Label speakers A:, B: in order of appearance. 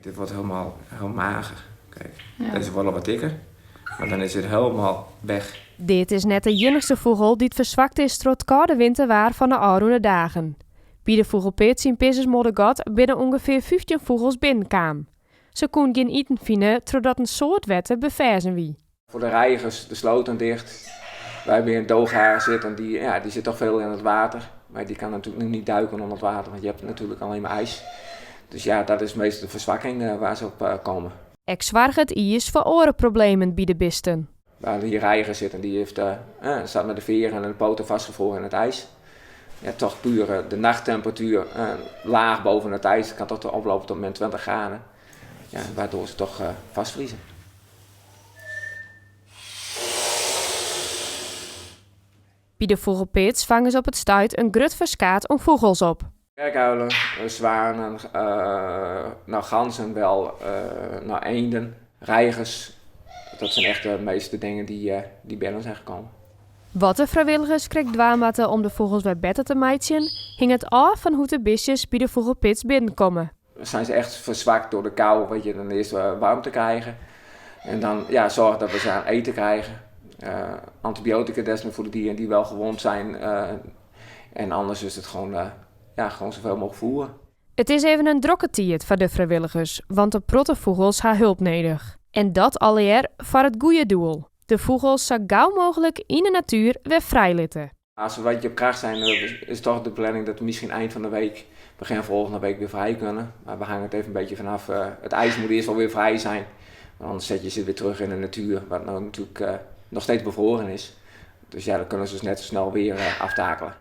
A: Dit wordt helemaal heel mager. Kijk, deze wordt al wat dikker. Maar dan is het helemaal weg.
B: Dit is net de iennichste fûgel dy't ferswakt is troch it kâlde winterwaar fan de ôfrûne dagen. By de Fûgelpits yn Peazens-Moddergat binne ûngefear 15 fûgels binnenkaam. Se koene gjin iten fine trochdat in soad wetter beferzen wie.
A: Voor de reigers de sloten dicht. Wij hebben hier een dogaar zitten, die, ja, die zit toch veel in het water. Maar die kan natuurlijk nu niet duiken onder het water, want je hebt natuurlijk alleen maar ijs. Dus ja, dat is meestal de verzwakking waar ze op komen.
B: Ek soarget it iis foar oare problemen by de bisten.
A: Waar die reiger zit en die heeft, staat met de veren en de poten vastgevroren in het ijs. Ja, toch puur de nachttemperatuur laag boven het ijs kan toch oplopen tot min 20 graden. Ja, waardoor ze toch vastvriezen.
B: By de Fûgelpits fange se op it stuit in grut ferskaat oan fûgels op.
A: Kerkuilen, zwanen, nou, ganzen wel, nou, eenden, reigers. Dat zijn echt de meeste dingen die binnen zijn gekomen.
B: Wat de frijwilligers krekt dwaan moatte om de fûgels wer better te meitsjen, hinget ôf fan hoe't de bistjes by de Fûgelpits binnenkomme.
A: Zijn ze echt verzwakt door de kou, weet je, dan eerst warm te krijgen. En dan, ja, zorgen dat we ze aan eten krijgen. Antibiotica desnoods voor de dieren die wel gewond zijn. En anders is het gewoon, ja, gewoon zoveel mogelijk voeren.
B: It is even in drokke tiid foar de frijwilligers, want de protte fûgels ha help nedich. En dat allegear foar it goede doel. De fûgels sa gau mooglik yn de natuer wer frijlitte.
A: Als we wat op kracht zijn, is toch de planning dat we misschien eind van de week, begin volgende week weer vrij kunnen. Maar we hangen het even een beetje vanaf. Het ijs moet eerst wel weer vrij zijn. Want anders zet je ze weer terug in de natuur, wat nou natuurlijk nog steeds bevroren is. Dus ja, dan kunnen ze dus net zo snel weer aftakelen.